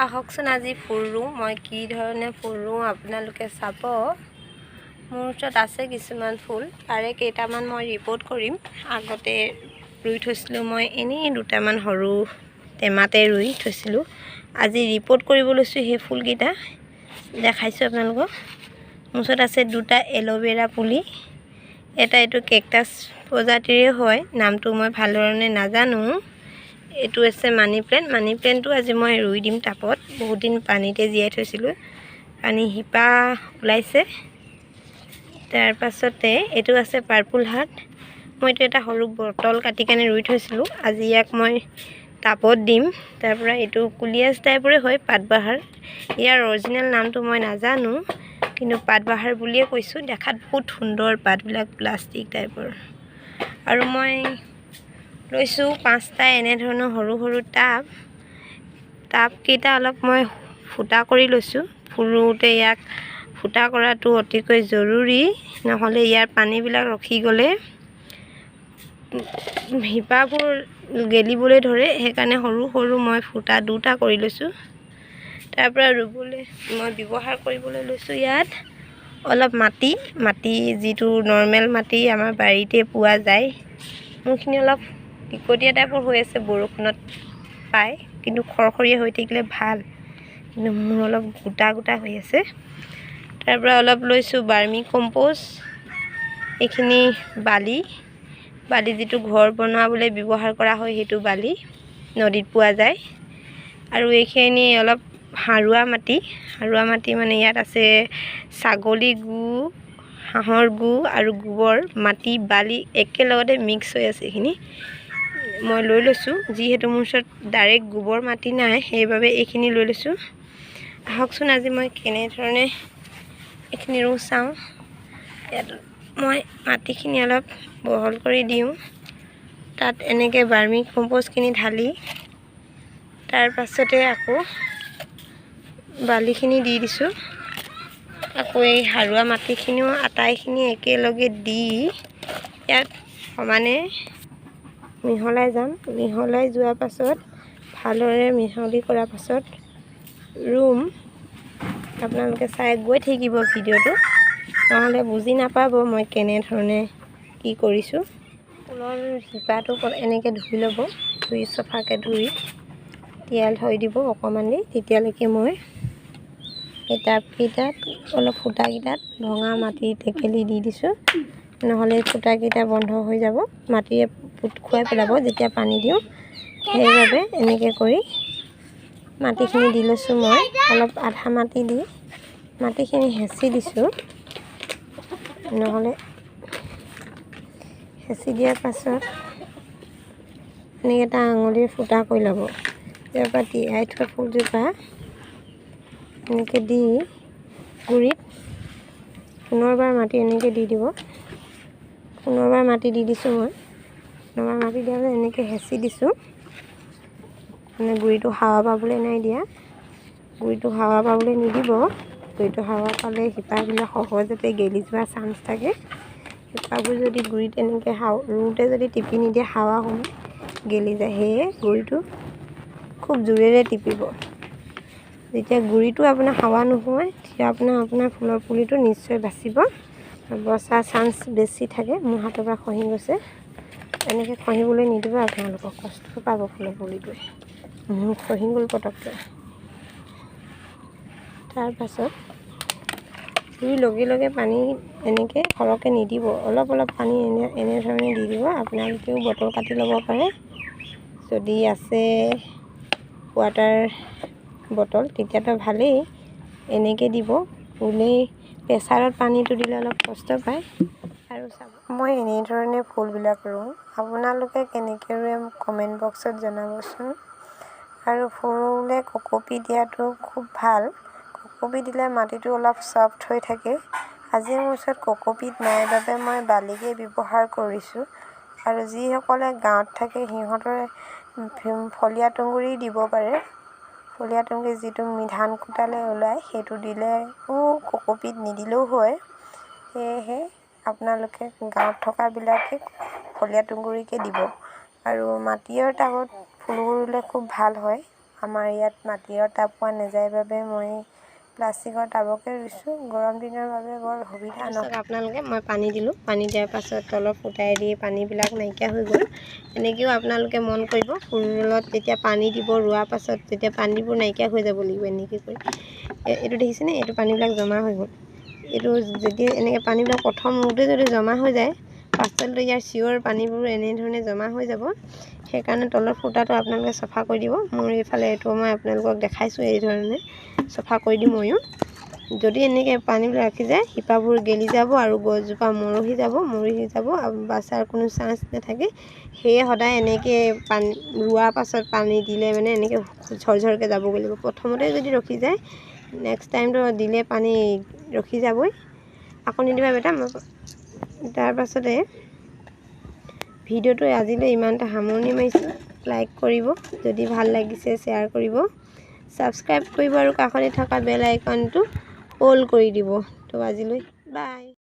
আহকচোন আজি ফুল ৰুওঁ। মই কি ধৰণে ফুল ৰুওঁ আপোনালোকে চাব। মোৰ ওচৰত আছে কিছুমান ফুল, তাৰে কেইটামান মই ৰিপ'ৰ্ট কৰিম। আগতে ৰুই থৈছিলোঁ মই, এনেই দুটামান সৰু টেমাতে ৰুই থৈছিলোঁ। আজি ৰিপ'ৰ্ট কৰিব লৈছোঁ, সেই ফুলকেইটা দেখাইছোঁ আপোনালোকক। মোৰ ওচৰত আছে দুটা এল'ভেৰা পুলি, এটা এইটো কেকটাছ প্ৰজাতিৰে হয়, নামটো মই ভালধৰণে নাজানো। এইটো আছে মানি প্লেণ্ট। মানি প্লেণ্টটো আজি মই ৰুই দিম টাবত। বহুত দিন পানীতে জীয়াই থৈছিলোঁ, পানী শিপা ওলাইছে। তাৰ পাছতে এইটো আছে পাৰ্পল হাৰ্ট। মই এইটো এটা সৰু বটল কাটি কেনে ৰুই থৈছিলোঁ, আজি ইয়াক মই টাবত দিম। তাৰপৰা এইটো কুলিয়াছ টাইপৰে হয়, পাতবাহাৰ। ইয়াৰ অৰিজিনেল নামটো মই নাজানো, কিন্তু পাতবাহাৰ বুলিয়ে কৈছোঁ। দেখাত বহুত সুন্দৰ, পাতবিলাক প্লাষ্টিক টাইপৰ। আৰু মই লৈছোঁ পাঁচটা এনেধৰণৰ সৰু সৰু টাব। টাবকেইটা অলপ মই ফুটা কৰি লৈছোঁ। ফুল ৰুওঁতে ইয়াক ফুটা কৰাটো অতিকৈ জৰুৰী, নহ'লে ইয়াৰ পানীবিলাক ৰখি গ'লে শিপাবোৰ গেলিবলৈ ধৰে। সেইকাৰণে সৰু সৰু মই ফুটা দুটা কৰি লৈছোঁ। তাৰপৰা ৰুবলৈ মই ব্যৱহাৰ কৰিবলৈ লৈছোঁ ইয়াত অলপ মাটি। মাটি যিটো নৰ্মেল মাটি আমাৰ বাৰীতে পোৱা যায়। মোৰখিনি অলপ লিকটীয়া টাইপৰ হৈ আছে, বৰষুণত পায়, কিন্তু খৰখৰীয়া হৈ থাকিলে ভাল, কিন্তু মোৰ অলপ গোটা গোটা হৈ আছে। তাৰপৰা অলপ লৈছোঁ বাৰ্মি কম্প'জ। এইখিনি বালি, বালি যিটো ঘৰ বনাবলৈ ব্যৱহাৰ কৰা হয়, সেইটো বালি নদীত পোৱা যায়। আৰু এইখিনি অলপ সাৰুৱা মাটি। সাৰুৱা মাটি মানে ইয়াত আছে ছাগলী গু, হাঁহৰ গু আৰু গোবৰ, মাটি, বালি একেলগতে মিক্স হৈ আছে। এইখিনি মই লৈ লৈছোঁ, যিহেতু মোৰ ওচৰত ডাইৰেক্ট গোবৰ মাটি নাই, সেইবাবে এইখিনি লৈ লৈছোঁ। আহকচোন আজি মই কেনেধৰণে এইখিনি ৰুওঁ চাওঁ। ইয়াত মই মাটিখিনি অলপ বহল কৰি দিওঁ। তাত এনেকৈ বাৰ্মি কম্প'জখিনি ঢালি তাৰ পাছতে আকৌ বালিখিনি দি দিছোঁ। আকৌ এই সাৰুৱা মাটিখিনিও আটাইখিনি একেলগে দি ইয়াত সমানে মিহলাই যাম। মিহলাই যোৱাৰ পাছত, ভালদৰে মিহলি কৰাৰ পাছত ৰুম। আপোনালোকে চাই গৈ থাকিব ভিডিঅ'টো, নহ'লে বুজি নাপাব মই কেনেধৰণে কি কৰিছোঁ। ফুলৰ শিপাটো এনেকৈ ধুই ল'ব। ধুই, চফাকৈ ধুই তিয়াই থৈ দিব অকণমান দেৰি। তেতিয়ালৈকে মই এই টাবকেইটাত অলপ ফুটাকেইটাত ভঙা মাটি টেকেলি দি দিছোঁ, নহ'লে ফুটাকেইটা বন্ধ হৈ যাব, মাটিয়ে পোত খুৱাই পেলাব যেতিয়া পানী দিওঁ। সেইবাবে এনেকৈ কৰি মাটিখিনি দি লৈছোঁ। মই অলপ আধা মাটি দি মাটিখিনি হেঁচি দিছোঁ। নহ'লে হেঁচি দিয়াৰ পাছত এনেকৈ এটা আঙুলিৰ ফুটা কৰি ল'ব। ইয়াৰ পৰা তিয়াই থোৱা ফুলজোপা এনেকৈ দি গুৰিত পুনৰবাৰ মাটি এনেকৈ দি দিব। পুনৰবাৰ মাটি দি দিছোঁ মই। পুনৰবাৰ মাটি দিয়াৰ পাছত এনেকৈ হেঁচি দিছোঁ, মানে গুৰিটো হাৱা পাবলৈ নাই দিয়া। গুৰিটো হাৱা পাবলৈ নিদিব। গুৰিটো হাৱা পালে শিপাবিলাক সহজতে গেলি যোৱাৰ চান্স থাকে। শিপাবোৰ যদি গুৰিত এনেকৈ ৰুওঁতে যদি টিপি নিদিয়ে, হাৱা সোমাই গেলি যায়। সেয়ে গুৰিটো খুব জোৰেৰে টিপিব। যেতিয়া গুৰিটো আপোনাৰ হাৱা নোসোমায়, তেতিয়া আপোনাৰ ফুলৰ পুলিটো নিশ্চয় বাচিব, বচাৰ চান্স বেছি থাকে। মোৰ হাতৰ পৰা খহি গৈছে। এনেকৈ খহিবলৈ নিদিব আপোনালোকক, কষ্ট পাব ফুলৰ পুলিটোৱে। মোৰ খহি গ'ল পটককৈ। তাৰপাছত ৰুই লগে লগে পানী এনেকৈ সৰহকৈ নিদিব, অলপ অলপ পানী এনেধৰণে দি দিব। আপোনালোকেও বটল কাটি ল'ব পাৰে যদি আছে ৱাটাৰ বটল, তেতিয়াতো ভালেই। এনেকৈ দিব ফুলেই, প্ৰেছাৰত পানীটো দিলে অলপ কষ্ট পায়। আৰু চাব, মই এনেধৰণে ফুলবিলাক ৰুওঁ। আপোনালোকে কেনেকৈ ৰুৱে মোক কমেণ্ট বক্সত জনাবচোন। আৰু ফুল ৰুলে কক'পিট দিয়াটো খুব ভাল। কক'পিট দিলে মাটিটো অলপ চফ্ট হৈ থাকে। আজি মোৰ ওচৰত কক'পিট নাই বাবে মই বালিকে ব্যৱহাৰ কৰিছোঁ। আৰু যিসকলে গাঁৱত থাকে, সিহঁতৰ ফলীয়া তুঁহগুৰি দিব পাৰে। ফলীয়া তুঁহগুৰি যিটো ধান কুটালে ওলায়, সেইটো দিলেও কক'পিট নিদিলেও হয়। সেয়েহে আপোনালোকে গাঁৱত থকাবিলাকে ফলীয়া তুঁহগুৰিকে দিব। আৰু মাটিৰ টাবত ফুলবোৰ ৰুলে খুব ভাল হয়। আমাৰ ইয়াত মাটিৰ টাব পোৱা নাযায় বাবে মই প্লাষ্টিকৰ টাবকে ৰুইছোঁ। গৰম দিনৰ বাবে বৰ সুবিধা নহয়। আপোনালোকে, মই পানী দিলোঁ। পানী দিয়াৰ পাছত তলত ফুটাই দি পানীবিলাক নাইকিয়া হৈ গ'ল। এনেকৈও আপোনালোকে মন কৰিব, ফুলত যেতিয়া পানী দিব, ৰোৱাৰ পাছত তেতিয়া পানীবোৰ নাইকিয়া হৈ যাব লাগিব এনেকৈ কৰি। এইটো দেখিছেনে? এইটো পানীবিলাক জমা হৈ গ'ল। এইটো যদি এনেকৈ পানীবিলাক প্ৰথম ৰুওঁতে যদি জমা হৈ যায়, পাছলৈ ইয়াৰ চিয়ৰ পানীবোৰ এনেধৰণে জমা হৈ যাব। সেইকাৰণে তলৰ ফুটাটো আপোনালোকে চফা কৰি দিব। মোৰ এইফালে এইটো মই আপোনালোকক দেখাইছোঁ, এইধৰণে চফা কৰি দিম ময়ো। যদি এনেকৈ পানীবিলাক ৰাখি যায়, শিপাবোৰ গেলি যাব আৰু গছজোপা মৰহি যাব, মৰহি যাব আৰু বাচাৰ কোনো চান্স নাথাকে। সেয়ে সদায় এনেকৈ পানী ৰোৱাৰ পাছত পানী দিলে মানে এনেকৈ ঝৰঝৰকৈ যাবগৈ লাগিব। প্ৰথমতে যদি ৰখি যায়, নেক্সট টাইমটো দিলে পানী ৰখি যাবই। আকৌ নিদিবা বেটা। মই তাৰপাছতে ভিডিঅ'টো আজিলৈ ইমানতে সামৰণি মাৰিছোঁ। লাইক কৰিব যদি ভাল লাগিছে, শ্বেয়াৰ কৰিব, ছাবস্ক্ৰাইব কৰিব আৰু কাষতে থকা বেল আইকনটো অল কৰি দিব। তো আজিলৈ বাই।